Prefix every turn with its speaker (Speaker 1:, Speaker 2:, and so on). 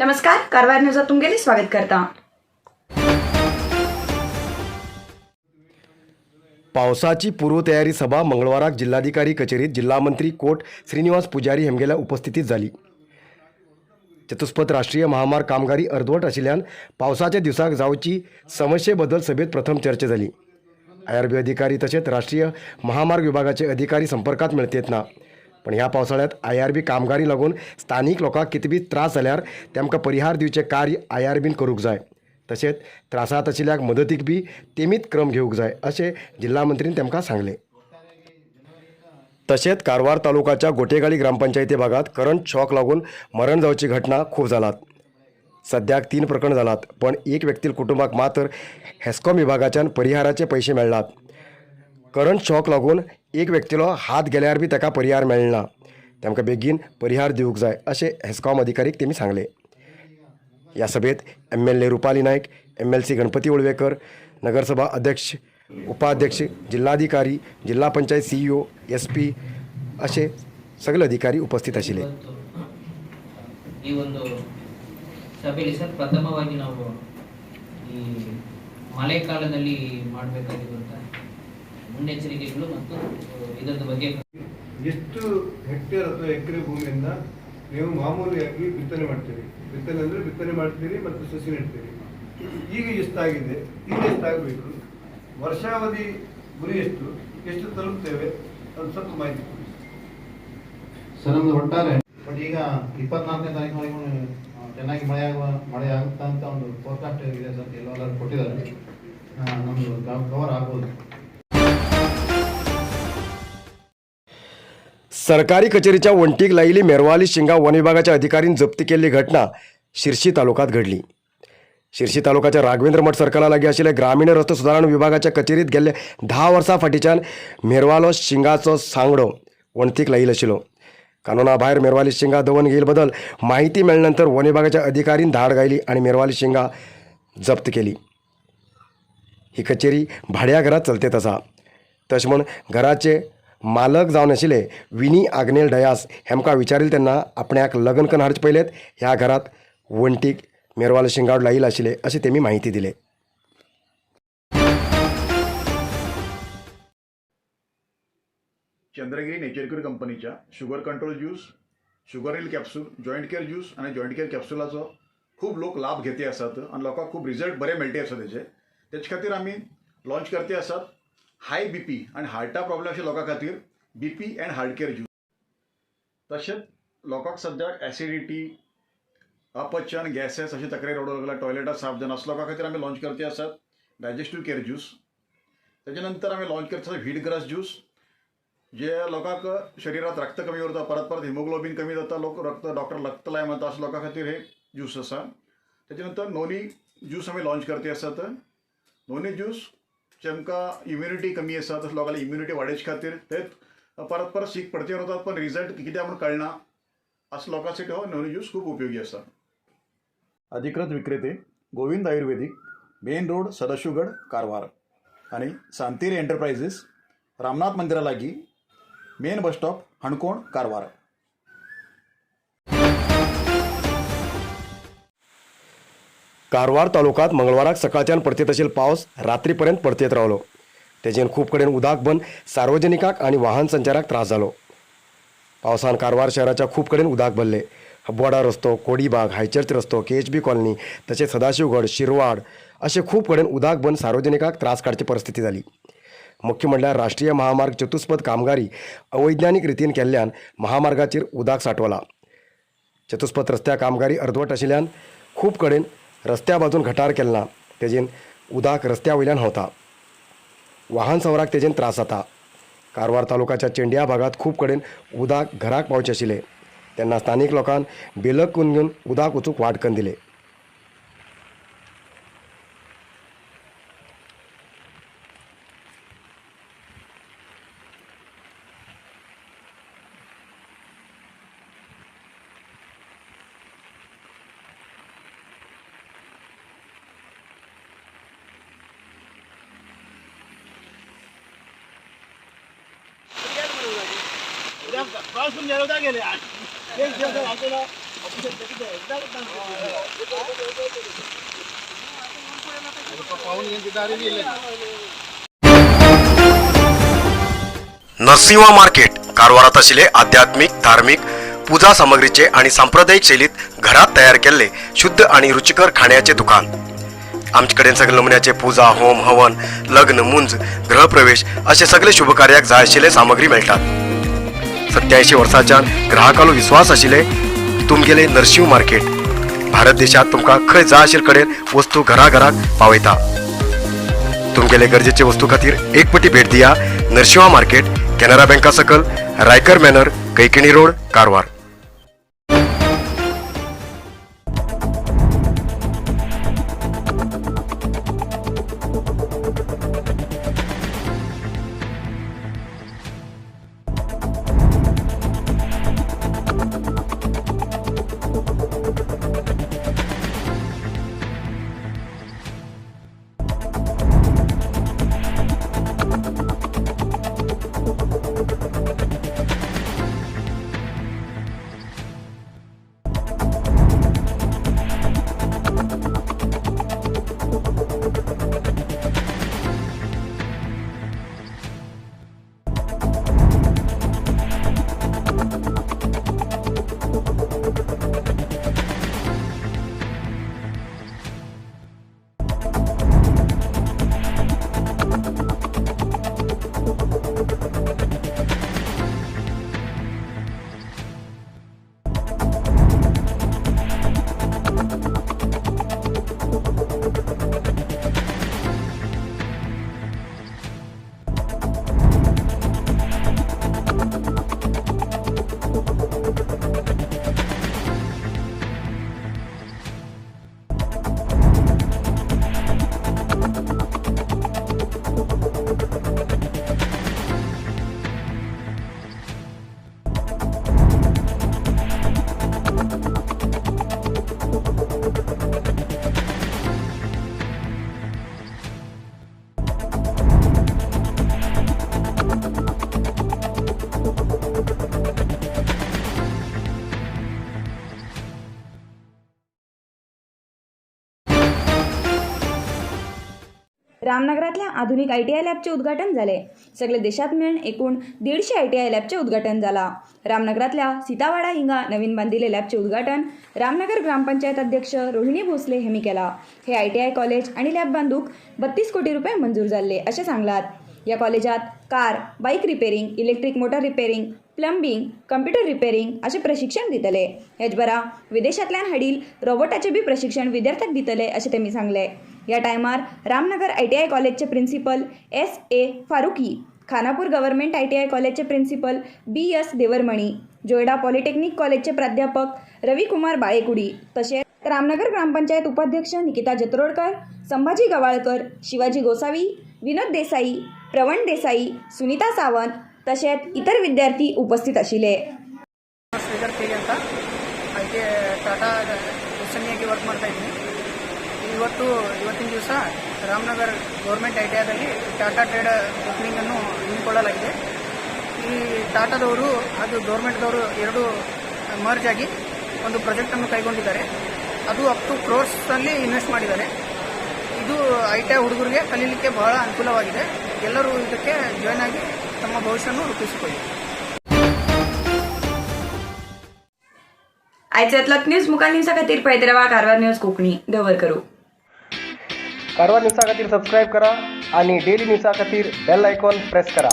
Speaker 1: नमस्कार, कारवार न्यूजात तुमगेले स्वागत करता.
Speaker 2: पावसाची पूर्वतयारी सभा मंगळवाराक जिल्हाधिकारी कचेरीत जिल्हामंत्री कोट श्रीनिवास पुजारी हेमगेल्या उपस्थितीत जाली. चतुष्पथ राष्ट्रीय महामार्ग कामगारी अर्दवट आशिल्ल्यान पावसाच्या दिवसाक जावची समस्ये बद्दल सभेत प्रथम चर्चा जाली. आयआरबी अधिकारी तशेंच राष्ट्रीय महामार्ग विभागाचे अधिकारी संपर्कात मेळतेत ना, पण ह्या पावसाळ्यात आयआरबी कामगारी लागून स्थानिक लोकांक कितें बी त्रास जाल्यार तेमकां परिहार दिवचें कार्य आयआरबीन करूंक जाय, तशेंच त्रासांत आशिल्ल्याक मदतीक बी तेमीत क्रम घेवंक जाय अशें जिल्हा मंत्रीन तेमकां सांगलें. तशेंच कारवार तालुकाच्या गोटेगाळी ग्रामपंचायती भागात करंट शॉक लागून मरण जावची घटना खूब जालात. सद्याक 3 प्रकरण जालात, पण एक व्यक्तील कुटुंबाक मात्र हेस्कॉम विभागाच्यान परिहाराचे पैशे मेळ्ळात. करंट शॉक लागून एक व्यक्तीलो हात गेल्यार बी ताका परिहार मेळना, तांकां बेगीन परिहार दिवंक जाय अशें हेस्कॉम अधिकारीक तेमी सांगलें. ह्या सभेत MLA Rupali Naik, MLC Ganpati Ulvekar, नगरसभा अध्यक्ष, उपाध्यक्ष, जिल्हाधिकारी, जिल्हा पंचायत CEO, SP असे सगळे अधिकारी उपस्थित आशिल्ले.
Speaker 3: ಇವತ್ತು ಈ ಒಂದು ಸಭೆಯಲ್ಲಿ ಸರ್, ಪ್ರಥಮವಾಗಿ ನಾವು ಈ ಮಳೆಕಾಲದಲ್ಲಿ ಮಾಡಬೇಕಾಗಿರುವಂಥ ಮುನ್ನೆಚ್ಚರಿಕೆಗಳು ಮತ್ತು ಇದರದ ಬಗ್ಗೆ
Speaker 4: ಎಷ್ಟು ಹೆಕ್ಟೇರ್ ಅಥವಾ ಎಕರೆ ಭೂಮಿಯನ್ನ ನೀವು ಮಾಮೂಲಿಯಾಗಿ ಬಿತ್ತನೆ ಮಾಡ್ತೀರಿ? ಬಿತ್ತನೆ ಅಂದ್ರೆ ಬಿತ್ತನೆ ಮಾಡ್ತೀರಿ ಮತ್ತು ಸಸಿ ನೆಡ್ತೀರಿ. ಈಗ ಎಷ್ಟಾಗಿದೆ, ಈಗ ಎಷ್ಟಾಗಬೇಕು, ವರ್ಷಾವಧಿ ಗುರಿ ಎಷ್ಟು, ಎಷ್ಟು ತಲುಪ್ತೇವೆ, ಅದು ಸ್ವಲ್ಪ ಮಾಹಿತಿ ಕೊಡಿ.
Speaker 5: ಸರ್, ನಮ್ದು ಒಟ್ಟಾರೆ ಬಟ್ ಈಗ 24ನೇ ತಾರೀಕಿನವರೆಗೂ ಚೆನ್ನಾಗಿ ಮಳೆ ಆಗುತ್ತಾ ಅಂತ ಒಂದು ಫೋರ್ಕಾಸ್ಟ್ ಇದೆ ಸರ್. ಎಲ್ಲರೂ ಕೊಟ್ಟಿದ್ದಾರೆ. ನಮ್ಮದು ಕವರ್ ಆಗ್ಬೋದು.
Speaker 2: सरकारी कचेरीच्या वण्टीक लायिल्ली मेरवाली शिंगा वन विभागाच्या अधिकारीन जप्ती केल्ली घटना शिर्शी तालुक्यात घडली. शिर्शी तालुक्याच्या राघवेंद्र मठ सर्कला लागीं आशिल्ल्या ग्रामीण रस्तो सुदारणा विभागाच्या कचेरीत गेल्ले 10 वर्सां फाटीच्यान मेरवालो शिंगाचो सांगडो वण्टीक लायिल्लो आशिल्लो. कानुना भायर मेरवाली शिंगा दवरून घेईल बदल माहिती मेळ्ळे नंतर वन विभागाच्या अधिकारीन धाड घाली आणि मेरवाली शिंगा जप्त केली. ही कचेरी भाड्या घरात चलतेत आसा. तशें म्हण घराचे मालक जावन आशिल्ले विनी आग्नेल डयास हेमकां विचारिल्लें तेन्ना आपणाक लग्न करून हाडचे पयलेच ह्या घरात वण्टीक मेरवाल शिंगाड लायिल्ले आशिल्ले अशें तेमी माहिती दिले.
Speaker 6: चंद्रगिरी नेचर क्यूर कंपनीच्या sugar control juice, sugar heal capsule, joint care juice आनी जॉयंट केअर कॅप्सुलाचो खूब लोक लाभ घेते आसात आनी लोकांक खूब रिजल्ट बरे मेळटे आसा तेजे. तेचे खातीर आमी लॉन्च करते आसात हाय बीपी आनी हार्टा प्रॉब्लेम अशे लोकां खातीर BP and heart care juice. तशेंच लोकांक सद्याक एसिडिटी, अपचन, गॅसेस अशी तक्रारी रडूंक लागला, टॉयलेटां साफ जायना, असल्या लोकां खातीर आमी लॉन्च करते आसात डायजेस्टीव केअर ज्यूस. तेजे नंतर आमी लॉन्च करते आसात व्हीट ग्रास ज्यूस, जे लोकांक शरिरात रक्त कमी उरता, परत परत हिमोग्लोबीन कमी जाता, लोक रक्त डॉक्टर रक्त लाय म्हणता, अशा लोकां खातीर हे ज्यूस आसा. तेजे नंतर नोनी ज्यूस आमी लॉन्च करते आसात. नोनी ज्यूस जेमकां इम्युनिटी कमी आसा तशें लोकांली इम्युनिटी वाडोवचे खातीर, ते परत परत सीक पडते उरतात पण रिजल्ट कित्याक म्हूण कळना, असं लोकांसाठी हो नोनी ज्यूस खूब उपयोगी आसा. अधिकृत विक्रेते गोविंद आयुर्वेदिक, मेन रोड, सदाशिवगड, कारवार आणि सांतेरी एंटरप्राइजेस, रामनाथ मंदिरा लागीं, main bus stop, Canacona, Karwar.
Speaker 2: Karwar तालुक्यात मंगळवाराक सकाळच्यान पडतेत आशिल्लो पावस रात्रीपर्यंत पडतेत रावलो. तेजेन खूब कडेन उदक बंद सार्वजनिकाक आनी वाहन संचाराक त्रास जालो. पावसान कारवार शहराच्या खूब कडेन उदक भरले. बोडा रस्तो, कोडीबाग, हायचर्च रस्तो, KHB colony तशेंच सदाशिवगड, शिरवाड अशे खूब कडेन उदक बंद सार्वजनिकाक त्रास काडची परिस्थिती जाली. मुख्य म्हणल्यार राष्ट्रीय महामार्ग चतुष्पथ कामगारी अवैज्ञानीक रितीन केल्ल्यान महामार्गाचेर उदक सांठवलां. चतुष्पथ रस्त्या कामगारी अर्दवट आशिल्ल्यान खूब कडेन रस्त्या बाजून गटार केल्ला, तेजेन उदक रस्त्या वयल्यान व्हांवता. वाहन सवराक तेजेन त्रास जाता. कारवार तालुक्याच्या चेंडिया भागात खूब कडेन उदक घराक पावचें आशिल्लें तेन्ना स्थानीक लोकांक बेलक करून घेवन उदक वचूंक वाट करून दिले. नरसिंहा मार्केट कारवारात आशिल्ले आध्यात्मिक धार्मिक पुजा सामग्रीचे आणि सांप्रदायिक शैलीत घरात तयार केल्ले शुद्ध आणि रुचिकर खाण्याचे दुकान. आमचे कडेन सगळे नमुन्याचे पूजा, होम, हवन, लग्न, मुंज, गृहप्रवेश असे सगळे शुभकार्याक जाय आशिल्ले सामग्री मेळटात. 87 वर्सांच्यान ग्राहकालो विश्वास आशिल्ले तुमगेले नरशिंव मार्केट भारत देशात तुमकां खंय जाय आशिल्ले कडेन वस्तू घराघराक पावयता. तुमगेले गरजेचे वस्तू खातीर एक पटी भेट दिया नरशिंहा मार्केट, कॅनरा बँका सकल, रायकर मॅनर, कैकिणी रोड, कारवार.
Speaker 1: रामनगरातल्या आधुनिक आयटीआय लॅबचे उद्घाटन झाले. सगळे देशात मेळून एकूण 150 आयटीआय लॅबचे उद्घाटन झाला. रामनगरातल्या सीतावाडा हिंगा नवीन बांधिले लॅबचे उद्घाटन रामनगर ग्रामपंचायत अध्यक्ष रोहिणी भोसले हेमी केला. हे आयटीआय कॉलेज आणि लॅब बांधूक 32 कोटी रुपये मंजूर झाले असे सांगलात. या कॉलेजात car, bike repairing, electric motor repairing, plumbing, computer repairing असे प्रशिक्षण दितले. हेच बरा विदेशातल्यान हाडील रोबोटाचे बी प्रशिक्षण विद्यार्थ्यांक दितले अशें तेमी सांगले. या टायमार रामनगर आयटीआय कॉलेजचे principal S A. Farooqui, Khanapur government ITI कॉलेजचे प्रिन्सिपल बी.एस. देवरमणी, जोयडा पॉलिटेक्निक कॉलेजचे प्राध्यापक रविकुमार बाळेकुडी, तसेच रामनगर ग्रामपंचायत उपाध्यक्ष निकिता जत्रोडकर, संभाजी गवाळकर, शिवाजी गोसावी, विनोद देसाई, प्रवण देसाई, सुनीता सावंत तसेच इतर विद्यार्थी उपस्थित आशिल्ले.
Speaker 7: ಶ್ರೀಧರ್ ಕೆ ಅಂತ I T Tata ಎಸ್ ವರ್ಕ್ ಮಾಡ್ತಾ ಇದ್ದೀನಿ. ಇವತ್ತಿನ ದಿವಸ ರಾಮನಗರ್ ಗೌರ್ಮೆಂಟ್ I T ಐದಲ್ಲಿ ಟಾಟಾ ಟ್ರೇಡ್ ಓಪನಿಂಗನ್ನು ಹಮ್ಮಿಕೊಳ್ಳಲಾಗಿದೆ. ಈ ಟಾಟಾದವರು ಅದು ಗೌರ್ಮೆಂಟ್ದವರು ಎರಡು ಮರ್ಜ್ ಆಗಿ ಒಂದು ಪ್ರಾಜೆಕ್ಟನ್ನು ಕೈಗೊಂಡಿದ್ದಾರೆ. ಅದು ಅಪ್ ಟು ಕ್ರೋರ್ಸ್ನಲ್ಲಿ ಇನ್ವೆಸ್ಟ್ ಮಾಡಿದ್ದಾರೆ. ಇದು I T I ಹುಡುಗರಿಗೆ ಕಲೀಲಿಕ್ಕೆ ಬಹಳ ಅನುಕೂಲವಾಗಿದೆ. ಎಲ್ಲರೂ ಇದಕ್ಕೆ ಜಾಯ್ನ್ ಆಗಿ ತಮ್ಮ ಭವಿಷ್ಯವನ್ನು ರೂಪಿಸಿಕೊಳ್ಳಿ.
Speaker 1: आयच्यातलो न्यूज मुखार न्यूजा खातीर पळयत रावा कारवार न्यूज कोंकणी. दवर करू.
Speaker 2: कारवार न्यूजा खातीर सबस्क्रायब करा आणि डेली न्यूजा खातीर बेल आयकॉन प्रेस करा.